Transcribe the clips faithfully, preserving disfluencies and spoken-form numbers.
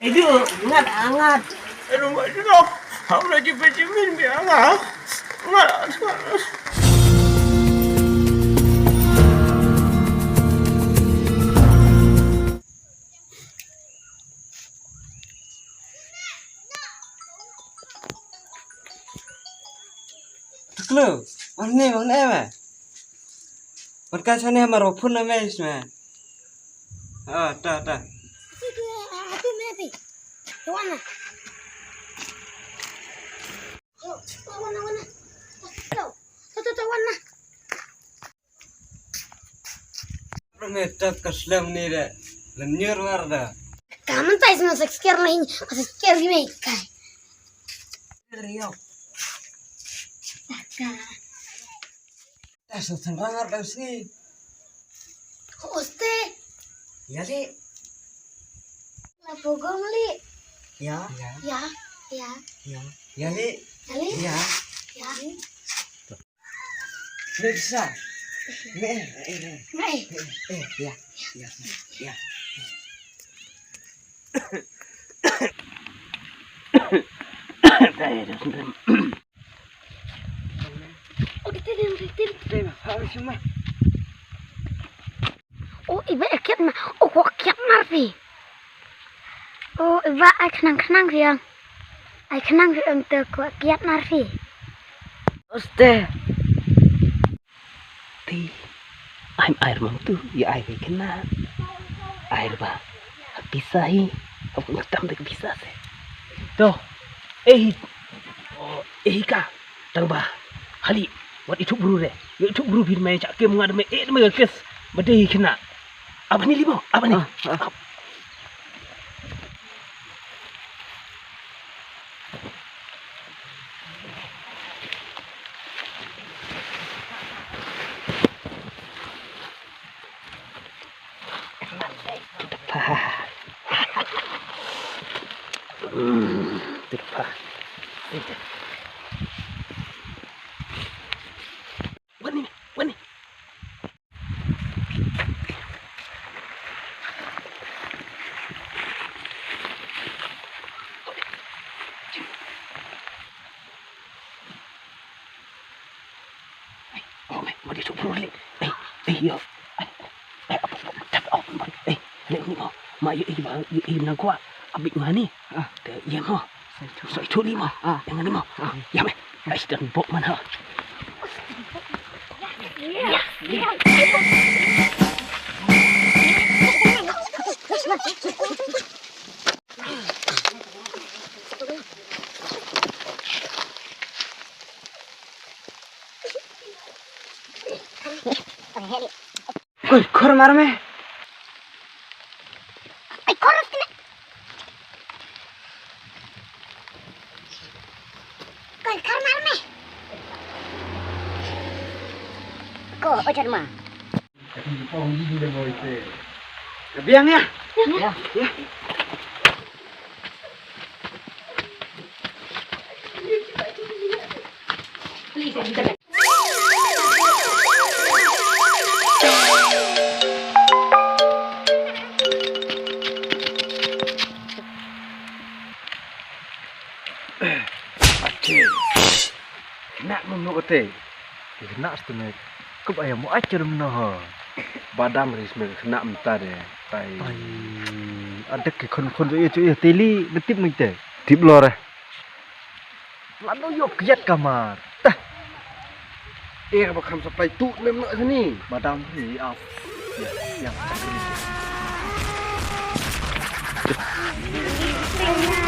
Aduh, ngat, ngat. Aduh, mak, aduh. Apa lagi Benjamin, biar ngat. Ngat, ngat. Tuklu, wan ne, wan ne, me. Wan ka sane mar phun na me, isme. Ah, ta, ta. Wan na. Wan na, wan na. Wan na. Rame tak ka slem ni de. Lenyer war da. Kamen tais ma sek sker lain, ma sek sker gi me kai. Rio. Taka. Tas sangrang ar dau si. Oste. Ya le. La pogong li. Ya. Ya. Ya. Ya. Ya le. Ya le. Ya. Ya. Nisa. Ne, eh, eh. Ngai. Eh, eh, ya, ya, ya. Oh, di sini, di sini. Dai ma, harus cuma. Oh, iba kiat ma. Oh, kok kiat marfi. Oh, iba ai khnang khnang riang. Ai khnang riang te kok kiat marfi. Oste. Ti. Ai ai mang tu, ya ai ke kena. Ai ba. Bisa hi. Aku ngetam de bisa se. To. Eh. Oh, eh ka. Tang ba. Hali. Wat itu bru re. Itu bru bin mai cak kem ngad me eh me kes. Bade kena. Apa ni limo? Apa ni? Ah, ah. Wani, wani. Ai, oh, mai, ma di su pru li. Ai, ai, yo. Ai, ai, apa, apa, apa, apa, ai, ni, ni, mo. Ma, yo, ai, ma, yo, ai, na gua. Abik ngani. Ah. Te, iya, mo. Sai tu. Sai tu, ni, mo. Ah. Yang ni, mo. Ah. Ya, mai. Ai, sedang bok mana? Koi khor mar me. Koi khor mar me. Ko ojar ma. Biang ya. Ya. Ya. Ate. Kena mem no ate. Kena stune. Kup ayam mo acer mno ho. Badam ris me kena mta de. Tai. Tai. Ada ke khon khon jo ye jo ye teli betip mite. Tip lore. Lano yo kiat kamar. Tah. Eh, ba kham supply tu mem no sini. Badam ni ap. Ya, ya.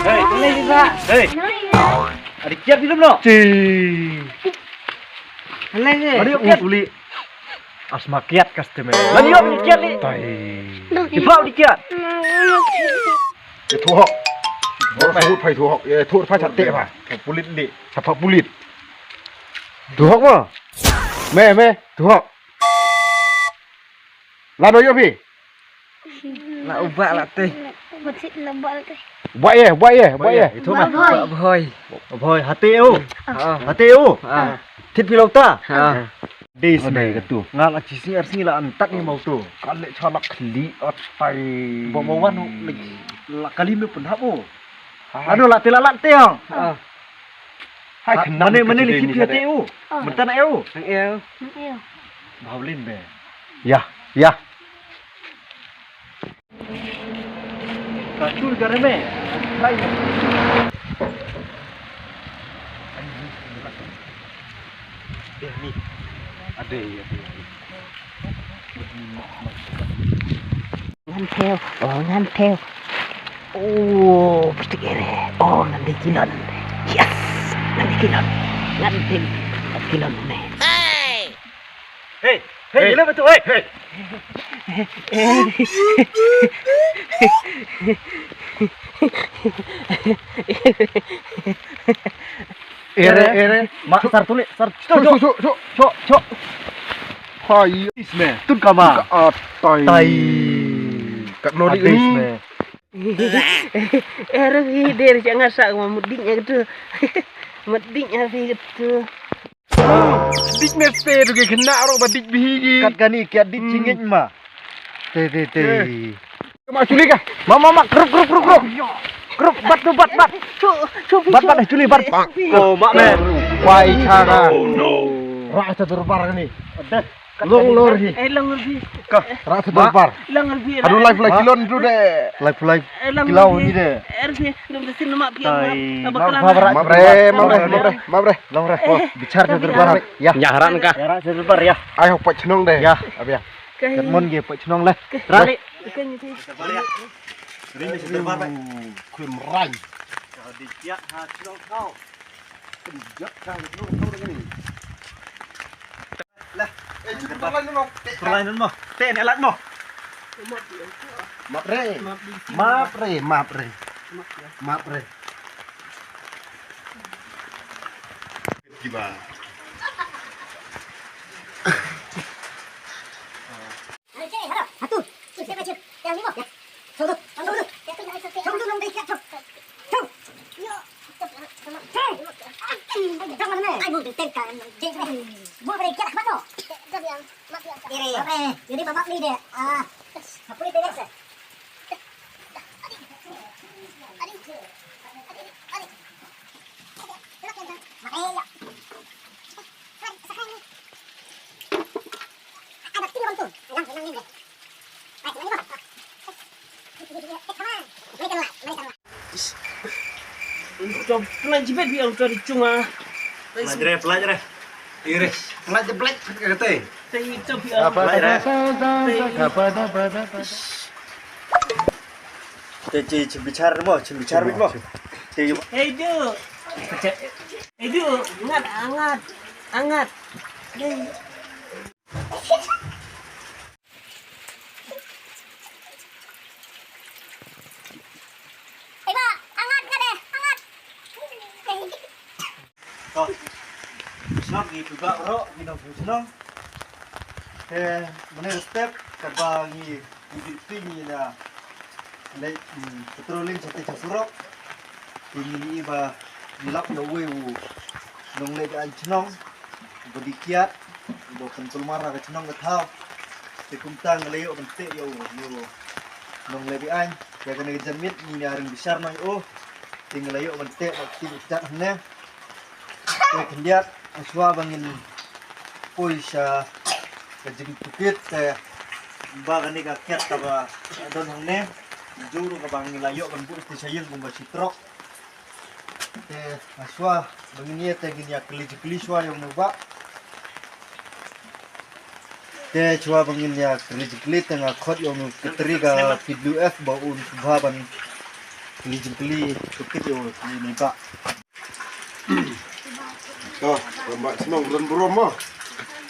Hei, tu lagi ba. Hei. Ada kiat di dalam no. Ci. Lagi. Ada kiat uli. Asma kiat customer. Lagi yo kiat ni. Tai. Di bawah di kiat. Ya thuh hok. Ba sa hut phai thuh hok. Ya thuh phai chak te ba. Pulit li. Sapa pulit. Thuh hok ba. Me me thuh hok. La do yo phi. La uba la te. Ba ye ba ye ba ye. Itu mah. Ba boy. Ba boy hati u. Hati u. Thit phi lo ta. Dis me ka tu. Nga la chi sngi ar sngi la antat ni mau tu. Ka le chalak khli at tai. Ba mau wan u lagi. La kali me pun hap o. Hai. Ano la te la la te ang. Ah. Hai, ha, kena mane, mane kena li kit kena ya te o. Ah. Mentang na e o. Nang e o. Nang e o. Bawlin be. Ya, ya. Ka chul ka reme. Hai. Ade, ade. Ngan theo, oh, ngan theo. Oh, plastik ere. Oh, ngan dei kilon. Yes, ngan dei kilon. Ngan dei kilon ne. Hey! Hey, hey, hey, ila betul, hey, hey. Ere, ere, mak sar tulik, sar. Chok, chok, chok, chok, chok. Hai. Isme. Tun kama. Ka atai. Tai. Kat nori ini. Ere hi der jangan sa ma mudik nya gitu. Mudik nya hi gitu. Dik meste tu ke kena ro ba dik bihi gi. Kat kani kia dik cingit ma. Te, te, te. Ma chuli ka. Ma, ma, ma, grup, grup, grup, grup. Grup, bat tu, bat, bat. Bat, bat, chuli, bat. Oh, mak me. Wai chara. Ra sa durbar kani. Long lor hi. Eh, long lor hi. Ka. Ra sa durbar. Long lor hi. Aduh, live, live, kilon tu de. Live, live. Kilau ni de. Er hi. Dum de sin mak pi. Mapre, mapre, mapre, mapre. Long re. Bichar sa durbar. Ya. Ya, haran ka. Ya, ra sa durbar ya. Ai hok pa chnong de. Ya. Abia. Kat mon ge poi chnong le. Rali. Ring ni senter bar bai. Khum rai. Ka di kiat ha chnong kau. Ken jat ka chnong kau ni. Lah, eh, cuba ber line no. Ber line no. Te ne lat mo. Mapre. Mapre, mapre. Mapre. Kiba. Satu. Satu. Satu. Satu. Jangan ni. Ai, bukan tengkar. Buat mereka nak mana? Iri. Eh, jadi babak ni dia. Ah. Apa ni dia? Pelai jibet bi ang kari cunga. Pelai jere, pelai jere. Ire. Pelai jeblet ka kata. Tei itu bi ang. Pelai jere. Te ci, ci bichar mo, ci bichar mo. Te yu. Hey du. Hey du, angat, angat. Angat. Hey. Iba, angat ka deh, angat. To. Shnong ngi phi bah baroh ngi nongshong shnong. Te mynne step kaba ngi ngi phi ngi na leit, mm, patrolling sha tei sha surok. Te ngi ïohi ba ngi lap ïa uwei u nongleh aiñ shnong uba dih kiad uba pynkulmar ha ka shnong ka thaw. Te kumta ngi la ïoh ban teh ïa u, ïa u nongleh aiñ. Ïa kane ka janmiet ngi ïa ring bishar noh ïa u. Te ngi la ïoh ban teh bad kti bad kat hangne. Te khyndiat, hashwa ba ngin poi sha ka jingtohkit te ba kane ka kiad kaba don hangne, jong ruh kaba ngi la ïoh ban buh te sha ïing kumba shi trok. Te hashwa ba ngin ïa te ngin ïa kylli jingkylli shwa ïa u nongba. Te shuwa ba ngin ïa kylli jingkylli te nga khot ïa u kynthei ka P W F ba un sngewbha ban kylli jingkylli tohkit ïa u nongba. To, nongba shnong burom burom mo.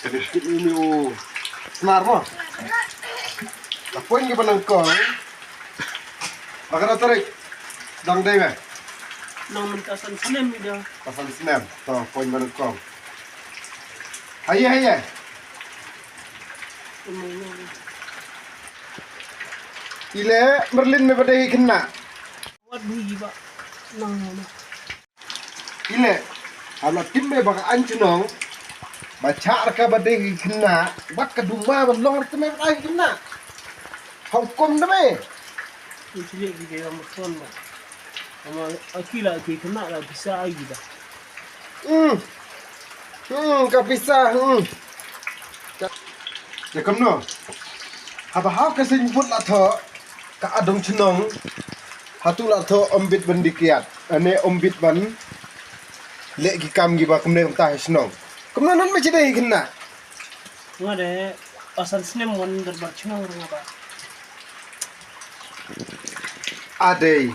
Kane skit uni u snar mo. Ka point ki ba nang kong. Ba ka tarik dang dei me. Nang mynta san snem ida. Ba san snem. To, point ba nang kong. Haye, haye. Ile Merlin me ba dei khynnah. Wat bu yi ba. Nang nang. Ile hala tim me ba ka aiñ shnong. Ba chah ka ba dei khynnah. Wat ka duma ba long te me ba dei khynnah. Hong kong de me. Ki chili ki dei ram khon ba. Ama aki la ki kena la pisa ai ki da. Hmm. Hmm, ka pisa. Hmm. Ka, ya kumno? Haba hap ka sing put la tho ka adong chnong. Hatu la tho ombit ban dikiat. Ane ombit ban le ki kam ki ba kumne kumta ha chnong. Kumno nan ma chidei kena. Nga de pasan snem wan darbar chnong nga ba. Adei.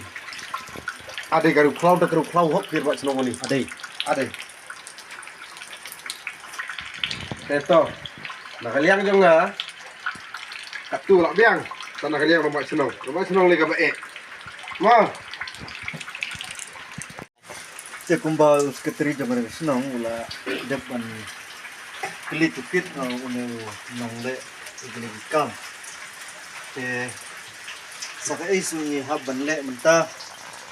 Adei ka ru khlaw da ka ru khlaw hok pir ba chnong ni. Adei. Adei. Te to. Na ka liang jong nga. Katu la biang. Ta na ka liang ba chnong. Ba chnong le ka ba eh. Ma. Te kumba u secretary jong ka shnong u la dep ban kylli tukit na une u nongleh u kylli ki kam. Te sa kaei su ngi hap ban leh mynta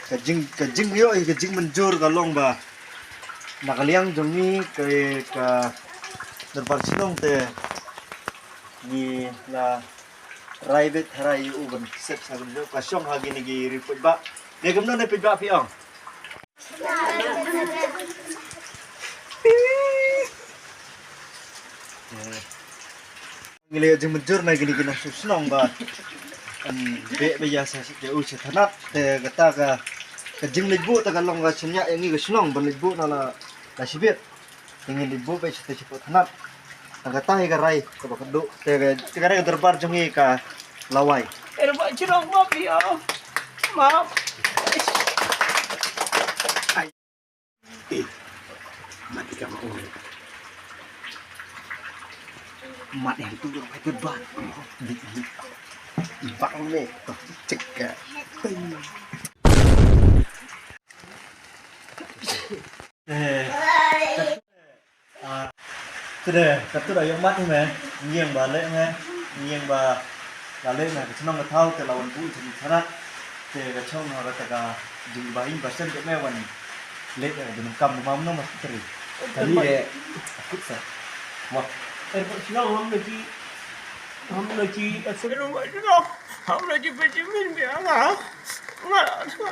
ka jing ka jingïoh ka jingmynjur ka long ba na ka liang jong ngi ka ka dorbar shnong te ngi la rai bet harai u ban set sa ban ka shong ha kine ki ri paidbah. Dei kumno ne paidbah phi ong? Ngi leh jingmynjur na kine ki nongshong shnong ba, em, beh ba ïa sa ïa u sha thanat te kata ka, ka jingleit buh ta ka long ka shaniah ïa ngi ka shnong ban leit buh na la, la shibit. Te ngin leit buh beit sha te shapoh thanat. Tang kata hi ka rai kaba khatduh te ka, te ka rai ka dorbar jong ngi ka lawei. Eh, ba chirok map ïa. Map. Eh, mat ïa ka ma ong. Mat ïa tu ka bai ka ba. Dik dik. Bang ne. Cek ka. Eh. Ah, te de, katu da ïoh mat hi me, ngieng ba leh me, ngieng ba la leh me, ka chnong ka thaw, te la wan buh ïa ka tharat, te ka chong ha kata ka jing ba ing ba sem te me wan leh, eh, dun kam ba mam no mas teri. Kali de, akut sa. Wah. Eh, ba chnong ham na ki, ham na ki, eh, chnong ba chnong, ham na ki Benjamin biang ah. Nga, nga.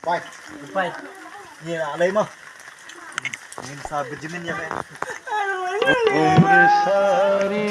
Pai. Pai. Ye la lei mo. Ngin sa Benjamin ïa me. Umre sari.